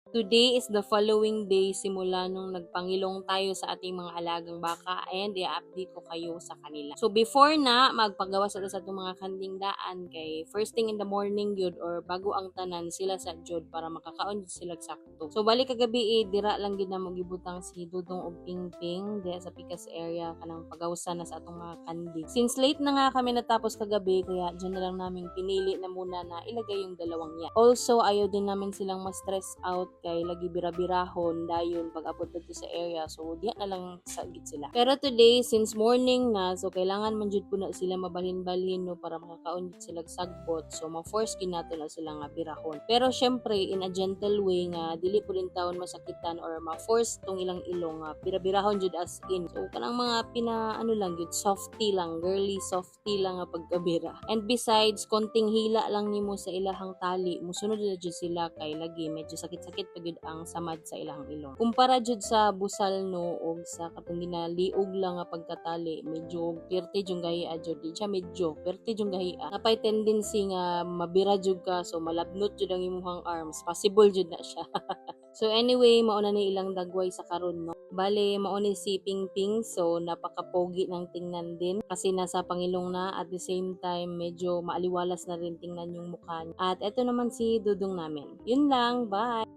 Today is the following day simula nung nagpangilong tayo sa ating mga alagang baka and i-update ko kayo sa kanila. So before na magpagawas sa atong mga kanding daan kay first thing in the morning yun or bago ang tanan sila sa jud para makakaon jud sila sakto. So balik kagabi eh, dira lang gid na mo gibutang si Dudong og Pingping diha sa pikas area kanang pagawsan na sa atong mga kanding. Since late na nga kami natapos kagabi, kaya dyan na lang namin pinili na muna na ilagay yung dalawang yan. Also, ayaw din namin silang ma-stress out kay lagi bira-birahon dayon pag abot dito sa area, so diha na lang sa gid sila. Pero today, since morning na, so kailangan man jud po na sila mabalhin-balhin, no, para makakaon jud sila sagbot. So ma-force gid nato na sila nga birahon. Pero syempre in a gentle way nga dili po rin taon masakitan or ma-force tong ilang ilong nga bira-birahon jud as in. So kanang mga pina ano lang jud, softy lang, girly softy lang nga pagkabira. And besides, konting hila lang nimo sa ilahang tali, musunod na jud sila kay lagi medyo sakit-sakit pa gyud ang samad sa ilang ilong. Kumpara jud sa busal, no, og sa katong ginaliog lang nga pagkatali, medyo pirti jud gahia jud. Di siya medyo, pirti jud gahia. Napay tendency nga mabira jud ka, so malabnot jud ang imong arms. Possible jud na siya. So anyway, mauna ni ilang dagway sa karon, no. Bale, mao ni si Pingping, so napakapogi ng tingnan din kasi nasa pangilong na, at the same time medyo maaliwalas na rin tingnan yung mukha niya. At eto naman si Dudong namin. Yun lang, bye!